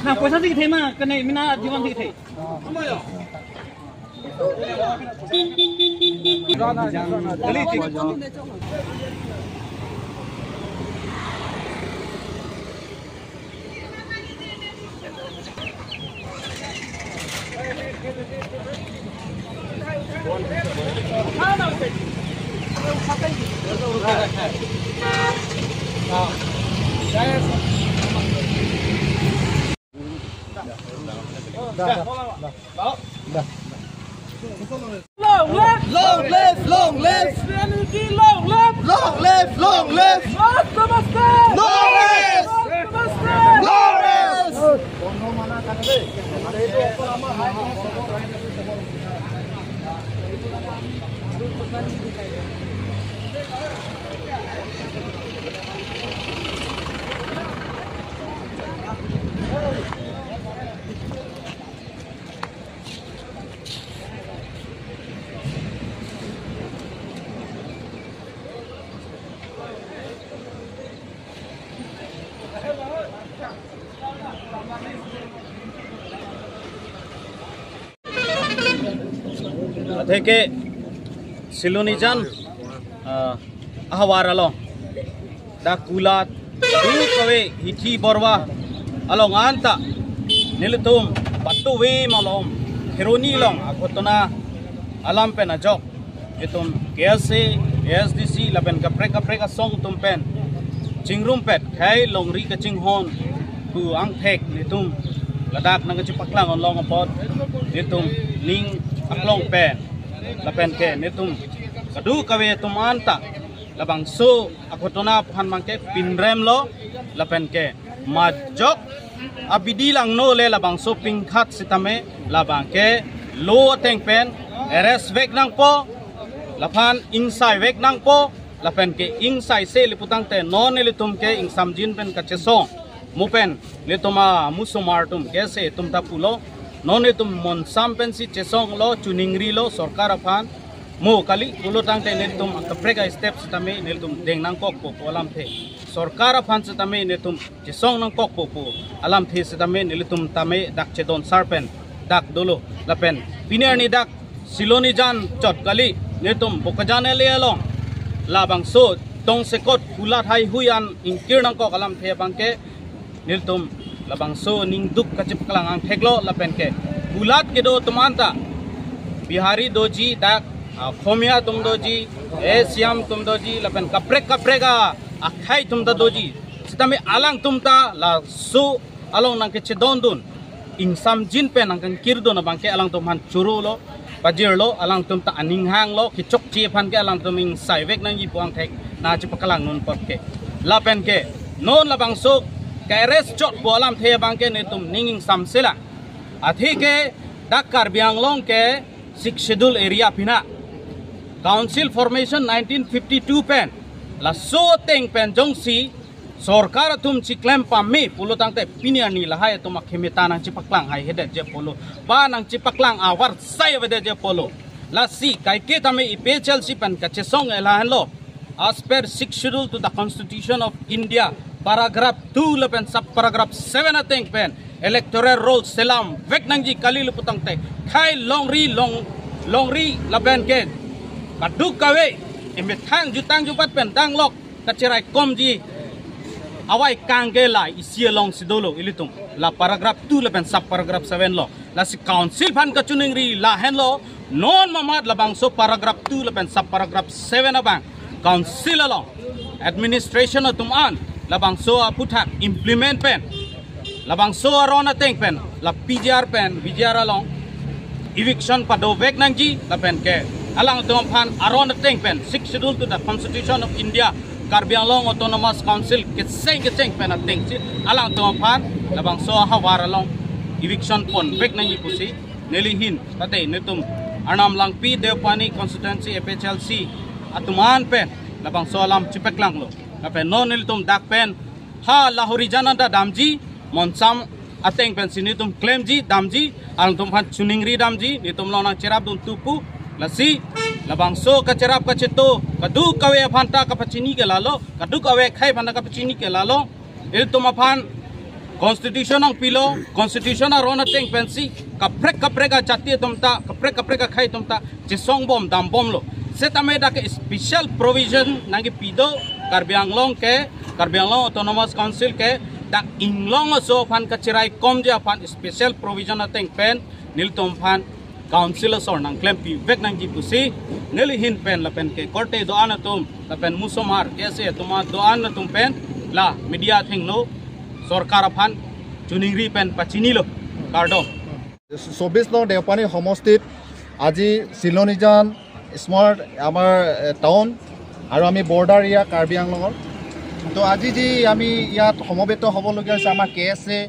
Na পয়সা দিকে the মা কনে মিনা জীবন দিকে the Long live, long live, long live, Christianity, long live, long live, long live, long live, long live. থেকে Silonijan ahwar along da kulat du kawe hithi borwa along anta niltum patuwe malom heroni long akotona alam pen ajok itum KSA SDC lapen kapre kapre ka song tum pen chingrum pet khai longri ka chinghon ku ang thek nitum ladak nang chi paklang on long apot nitum ning aklong pen lapen ke nitum kadu kawe tum anta labang so akotona phan mangke pinrem lo lapen ke majok abidi lang no le labang so pingkhat sitame labang ke lo teng pen rs vek nang po lapan insai vek nang po lapen ke insai se liputang te non litum ke ing samjin pen ka chesong mupen lituma musumar tum ke se tum ta pulo non tum mon sam pen si chesong lo chuningri lo sarkar afan mo kali pulo tang te netum kaprega steps tame netum deng nang kok po alam the sarkar afan se tame netum chesong nang kok po po alam the se tame nelitum tame dak chedon sarpen dak dolo lapen piner ni dak siloni jan chot kali netum bokajane le along labang so tong sekot kulat hai huyan ingkir nang kok alam the bangke niltum labang so ning duk kachip kalang ang theklo lapen ke kulat ke do tumanta Bihari doji dak khomia tum doji e siam tum doji lapen kaprek kaprega akhai tumta doji sitame alang tumta la so along nang ke chedon dun ing samjin pe nang kan kirdo na bangke alang tum han churu lo pajir lo alang tumta aning hang lo kichok chi phan ke alang tum ing saivek nang yi puang thek na chi pakalang nun pot ke lapen ke non labang so ka arrest chot bolam the bangke ne tum ninging samsela athi ke dak Karbi Anglong ke six schedule area phina council formation 1952 pen la so teng pen jongsi sarkar tum chi claim pammi pulo tangte piniani lahai tuma khemeta nang chipaklang hai hede je polo ba nang chipaklang awar sai vede je polo la si kai ke tame ipechel si pen kache song ela lo as per six schedule to the Constitution of India paragraph 2 le pen sub paragraph 7 ateng pen electoral roll selam vek nangji kalil putang te khai long ri long long ri la pen ke kaduk kawe eme thang jutang jupat pen dang lok kacherai kom ji awai kangke la isia long sidolo ilitum la paragraph 2 le pen sub paragraph 7 lo la si council phan ka chuning ri la hen lo non mamad la bang so paragraph 2 le pen sub paragraph 7 abang council lo administration atum an la bang so aputhak implement pen la bang so arona teng pen la PGR pen VGR along eviction pado vek nangji la pen ke alang tum phan arona teng pen six schedule to the Constitution of India Karbi Anglong Autonomous Council ke seng pen ateng chi alang tum phan la bang so hawar along eviction pon vek nangji pusi neli hin tate netum Anam Langpi Deopani constituency APHLC atuman pen la bang so alam chipek lang lo la pen non nelitum dak pen ha lahori jananda damji monsam ateng pen sinitum claim ji damji alang tum phan chuningri damji nitum lona cherap dum tupu lasi labang so ka cherap ka cheto kadu kawe phanta ka pachini ke lalo kadu kawe khai phanta ka pachini ke lalo il tum phan constitution ang pilo constitution arona teng pensi kaprek kaprek ka jati tumta kaprek kaprek ka khai tumta chisong bom dam bom lo setame da ke special provision nangi pido Karbi Anglong ke Karbi Anglong Autonomous Council ke dak inglong so phan ka chirai kom ja phan special provision ateng pen nil tom phan council sor nang claim pi vek nang ji pusi neli hin pen la pen ke korte do an tum la pen musomar kese tuma do an tum pen la media thing no sarkar phan chuningri pen pachini lo kardo 24 নং দেওপানী সমষ্টিত আজি Chilonijan smart আমাৰ town আৰু আমি border area Karbi আংলঙৰ তো আজি যি আমি ইয়াত সমবেত হ'বলগীয়া হৈছে আমাৰ K S A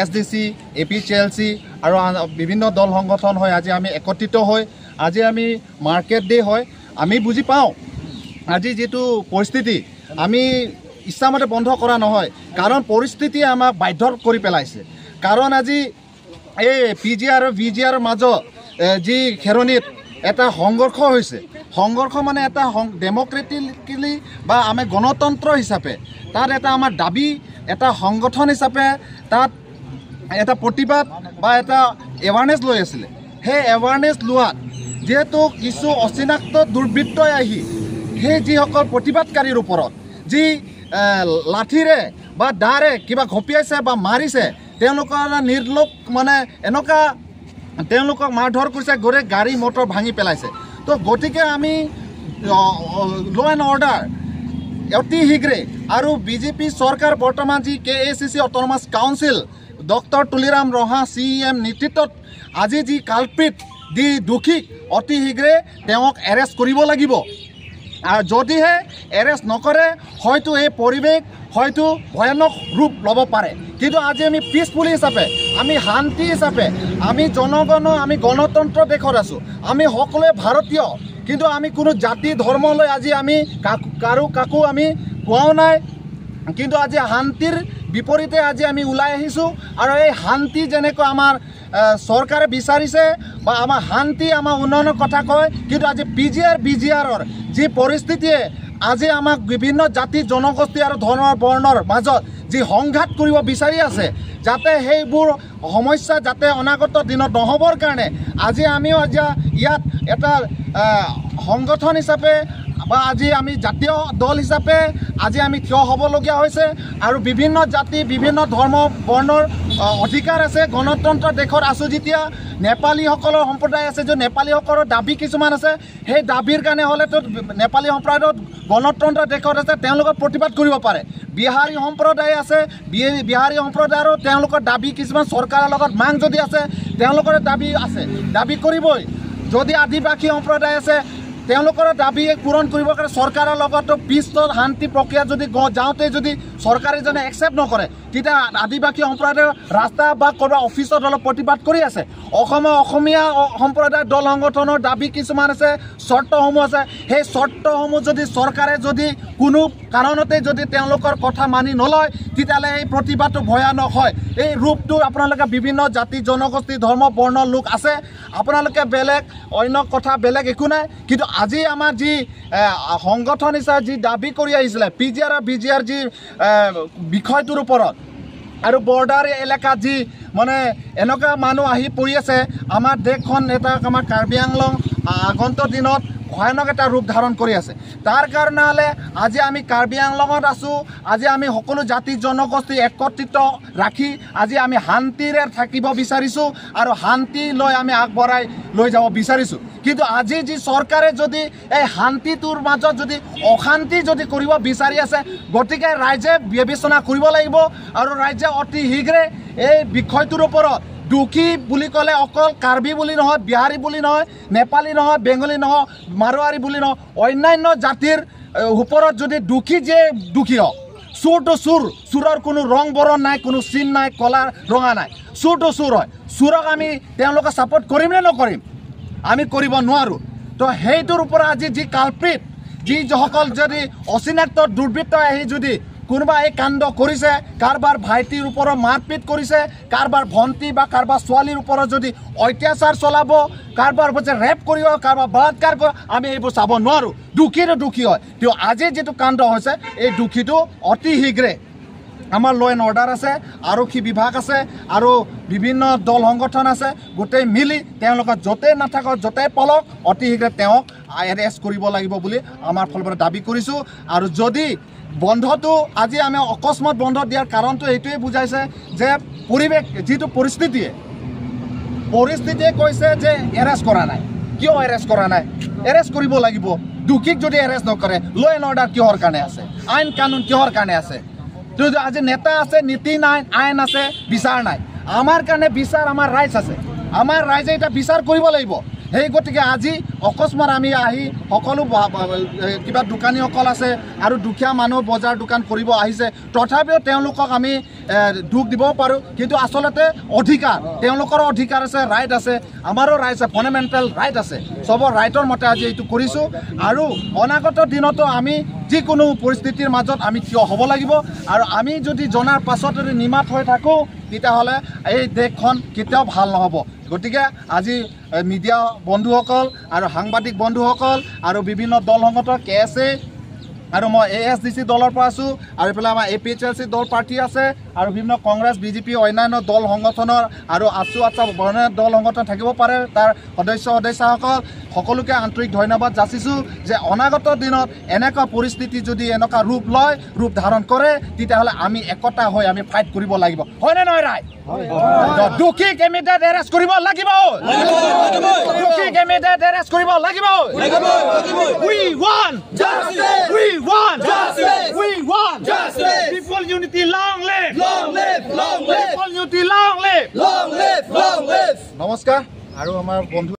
S D C A P C L C আৰু বিভিন্ন দল সংগঠন হৈ আজি আমি একত্ৰিত হৈ আজি আমি মাৰ্কেট ডে হয় আমি বুজি পাওঁ আজি যিটো পৰিস্থিতি আমি ইচ্ছামতে বন্ধ কৰা নহয় কাৰণ পৰিস্থিতিয়ে আমাক বাধ্য কৰি পেলাইছে কাৰণ আজি এই পি জি আৰু ভি জি আৰৰ মাজত যি খেৰণিত এটা সংঘৰ্ষ হৈছে সংঘৰ্ষ মানে এটা ডেম'ক্ৰেটিকেলি বা আমি গণতন্ত্ৰ হিচাপে তাত এটা আমাৰ দাবী এটা সংগঠন হিচাপে তাত এটা প্ৰতিবাদ বা এটা এৱাৰনেছ লৈ আছিলে সেই এৱাৰনেছ লোৱাত যিহেতু কিছু অচিনাক্ত দুৰ্বৃত্তই আহি সেই যিসকল প্ৰতিবাদকাৰীৰ ওপৰত যি লাঠিৰে বা দাৰে কিবা ঘপিয়াইছে বা মাৰিছে তেওঁলোকৰ নিৰ্লোক মানে এনেকুৱা তেওঁলোকক মাৰধৰ কৰিছে গোটেই গাড়ী মটৰ ভাঙি পেলাইছে তো গতিকে আমি ল' এণ্ড অৰ্ডাৰ অতি শীঘ্ৰে আৰু বিজেপি চৰকাৰ বৰ্তমান যি K A C C autonomous council doctor Tuliram Ronghang C M নেতৃত্বত আজি যি কালপ্ৰিট দি দোষীক অতি শীঘ্ৰে তেওঁক এৰেষ্ট কৰিব লাগিব আৰু যদিহে এৰেষ্ট নকৰে হয়তো এই পৰিৱেশ হয়তো ভয়ানক ৰূপ ল'ব পাৰে কিন্তু আজি আমি পিচফুলি হিচাপে আমি শান্তি হিচাপে আমি জনগণ আমি গণতন্ত্ৰ দেশত আছোঁ আমি সকলোৱে ভাৰতীয় কিন্তু আমি কোনো জাতি ধৰ্মলৈ আজি আমি কাৰো কাকো আমি কোৱাও নাই কিন্তু আজি শান্তিৰ বিপৰীতে আজি আমি ওলাই আহিছোঁ আৰু এই শান্তি যেনেকৈ আমাৰ চৰকাৰে বিচাৰিছে বা আমাৰ শান্তি আমাৰ উন্নয়নৰ কথা কয় কিন্তু আজি পি জি আৰ বি জি আৰৰ যি পৰিস্থিতিয়ে আজি আমাক বিভিন্ন জাতি জনগোষ্ঠী আৰু ধৰ্ম বৰ্ণৰ মাজত যি সংঘাত কৰিব বিচাৰি আছে যাতে সেইবোৰ সমস্যা যাতে অনাগত দিনত নহ'বৰ কাৰণে আজি আমিও আজি ইয়াত এটা সংগঠন হিচাপে বা আজি আমি জাতীয় দল হিচাপে আজি আমি থিয় হ'বলগীয়া হৈছে আৰু বিভিন্ন জাতি বিভিন্ন ধৰ্ম বৰ্ণৰ অধিকাৰ আছে গণতন্ত্ৰ দেশত আছোঁ যেতিয়া নেপালীসকলৰ সম্প্ৰদায় আছে যে নেপালীসকলৰ দাবী কিছুমান আছে সেই দাবীৰ কাৰণে হ'লেতো নেপালী সম্প্ৰদায়ত গণতন্ত্ৰ দেশত আছে তেওঁলোকে প্ৰতিবাদ কৰিব পাৰে বিহাৰী সম্প্ৰদায় আছে বিহাৰী সম্প্ৰদায়ৰো তেওঁলোকৰ দাবী কিছুমান চৰকাৰৰ লগত মাং যদি আছে তেওঁলোকৰ দাবী আছে দাবী কৰিবই যদি আদিবাসী সম্প্ৰদায় আছে তেওঁলোকৰ দাবী পূৰণ কৰিবৰ কাৰণে চৰকাৰৰ লগত পিছত শান্তি প্ৰক্ৰিয়া যদি যাওঁতে যদি চৰকাৰে যেনে একচেপ্ট নকৰে, তেতিয়া আদিবাসী সম্প্ৰদায়ৰ ৰাস্তা বা ক'ৰবাত অফিচত অলপ প্ৰতিবাদ কৰি আছে। অসমৰ অসমীয়া সম্প্ৰদায়ৰ দল সংগঠনৰ দাবী কিছুমান আছে, চৰ্তসমূহ আছে। সেই চৰ্তসমূহ যদি চৰকাৰে যদি কোনো কাৰণতে যদি তেওঁলোকৰ কথা মানি নলয়, তেতিয়াহ'লে এই প্ৰতিবাদটো ভয়ানক হয়। এই ৰূপটো আপোনালোকে বিভিন্ন জাতি জনগোষ্ঠী ধৰ্ম বৰ্ণৰ লোক আছে, আপোনালোকে বেলেগ অন্য কথা বেলেগ একো নাই, কিন্তু আজি আমাৰ যি সংগঠন হিচাপে যি দাবী কৰি আহিছিলে পি জি আৰ আৰু বি জি আৰ যি বিষয়টোৰ ওপৰত আৰু বৰ্ডাৰ এলেকাত যি মানে এনেকুৱা মানুহ আহি পৰি আছে, আমাৰ দেশখন এটা আমাৰ কাৰ্বি আংলং আগন্তুক দিনত ভয়ানক এটা ৰূপ ধাৰণ কৰি আছে। তাৰ কাৰণে হ'লে আজি আমি কাৰ্বি আংলঙত আছোঁ, আজি আমি সকলো জাতি জনগোষ্ঠী একত্ৰিত ৰাখি আজি আমি শান্তিৰে থাকিব বিচাৰিছোঁ আৰু শান্তি লৈ আমি আগবঢ়াই লৈ যাব বিচাৰিছোঁ। কিন্তু আজি যি চৰকাৰে যদি এই শান্তিটোৰ মাজত যদি অশান্তি যদি কৰিব বিচাৰি আছে, গতিকে ৰাইজে বিবেচনা কৰিব লাগিব আৰু ৰাইজে অতি শীঘ্ৰে এই বিষয়টোৰ ওপৰত দুখী বুলি ক'লে অকল কাৰ্বি বুলি নহয়, বিহাৰী বুলি নহয়, নেপালী নহয়, বেংগলী নহয়, মাৰোৱাৰী বুলি নহয়, অন্যান্য জাতিৰ ওপৰত যদি দুখী যে দুখী হওক, চোৰটো চোৰ, চোৰৰ কোনো ৰং বৰণ নাই, কোনো চিন নাই, কলা ৰঙা নাই, চোৰটো চোৰ হয়। চোৰক আমি তেওঁলোকে ছাপোৰ্ট কৰিম নে নকৰিম? আমি কৰিব নোৱাৰোঁ। তো সেইটোৰ ওপৰত আজি যি কালপ্ৰিট, যিসকল যদি অচিনাক্ত দুৰ্বৃত্ত আহি যদি কোনোবা এই কাণ্ড কৰিছে, কাৰোবাৰ ভাইটিৰ ওপৰত মাৰপিট কৰিছে, কাৰোবাৰ ভণ্টি বা কাৰোবাৰ ছোৱালীৰ ওপৰত যদি অত্যাচাৰ চলাব, কাৰোবাৰ ওপৰত ৰেপ কৰিব, কাৰোবাৰ বলাৎকাৰ কৰিব, আমি এইবোৰ চাব নোৱাৰোঁ। দুখীৰো দুখী হয়। তেওঁ আজি যিটো কাণ্ড হৈছে, এই দুখীটো অতি শীঘ্ৰে আমাৰ ল এণ্ড অৰ্ডাৰ আছে, আৰক্ষী বিভাগ আছে আৰু বিভিন্ন দল সংগঠন আছে, গোটেই মিলি তেওঁলোকৰ য'তেই নাথাকক য'তেই পলক অতি শীঘ্ৰে তেওঁক এৰেষ্ট কৰিব লাগিব বুলি আমাৰ ফালৰ পৰা দাবী কৰিছোঁ। আৰু যদি বন্ধটো আজি আমি অকস্মাত বন্ধ দিয়াৰ কাৰণটো এইটোৱে বুজাইছে যে পৰিৱেশ যিটো পৰিস্থিতিয়ে কৈছে যে এৰেষ্ট কৰা নাই। কিয় এৰেষ্ট কৰা নাই? এৰেষ্ট কৰিব লাগিব। দোষীক যদি এৰেষ্ট নকৰে, ল এণ্ড অৰ্ডাৰ কিহৰ কাৰণে আছে? আইন কানুন কিহৰ কাৰণে আছে? আজি নেতা আছে, নীতি নাই, আইন আছে, বিচাৰ নাই। আমাৰ কাৰণে বিচাৰ, আমাৰ ৰাইজ আছে, আমাৰ ৰাইজে এতিয়া বিচাৰ কৰিব লাগিব। সেই গতিকে আজি অকস্মাত আমি আহি সকলো কিবা দোকানীসকল আছে আৰু দুখীয়া মানুহ বজাৰ দোকান কৰিব আহিছে, তথাপিও তেওঁলোকক আমি দুখ দিব পাৰোঁ, কিন্তু আচলতে অধিকাৰ তেওঁলোকৰো অধিকাৰ আছে, ৰাইট আছে, আমাৰো ৰাইট আছে, ফাণ্ডামেণ্টেল ৰাইট আছে। চবৰ ৰাইটৰ মতে আজি এইটো কৰিছোঁ আৰু অনাগত দিনতো আমি যিকোনো পৰিস্থিতিৰ মাজত আমি থিয় হ'ব লাগিব। আৰু আমি যদি জনাৰ পাছত যদি নিমাত হৈ থাকোঁ, তেতিয়াহ'লে এই দেশখন কেতিয়াও ভাল নহ'ব। গতিকে আজি মিডিয়া বন্ধুসকল আৰু সাংবাদিক বন্ধুসকল আৰু বিভিন্ন দল সংগঠন কে এছ এ আৰু মই এ এছ ডি চি দলৰ পৰা আছোঁ আৰু এইফালে আমাৰ A P H L C দল পাৰ্টি আছে আৰু বিভিন্ন কংগ্ৰেছ, বি জে পি, অন্যান্য দল সংগঠনৰ আৰু আছু আচ্ছা অন্যান্য দল সংগঠন থাকিব পাৰে, তাৰ সদস্য সদস্যাসকল সকলোকে আন্তৰিক ধন্যবাদ যাচিছোঁ যে অনাগত দিনত এনেকুৱা পৰিস্থিতি যদি এনেকুৱা ৰূপ লয়, ৰূপ ধাৰণ কৰে, তেতিয়াহ'লে আমি একতা হৈ আমি ফাইট কৰিব লাগিব। হয়নে নহয় ৰাইজ? দোষীক ইমিডিয়েট এৰেষ্ট কৰিব লাগিব, দোষীক ইমিডিয়েট এৰেষ্ট কৰিব লাগিব। We want justice, we want justice, we want justice. People unity long live, long live, long live. People unity long live, long live, long live. নমস্কাৰ আৰু আমাৰ বন্ধু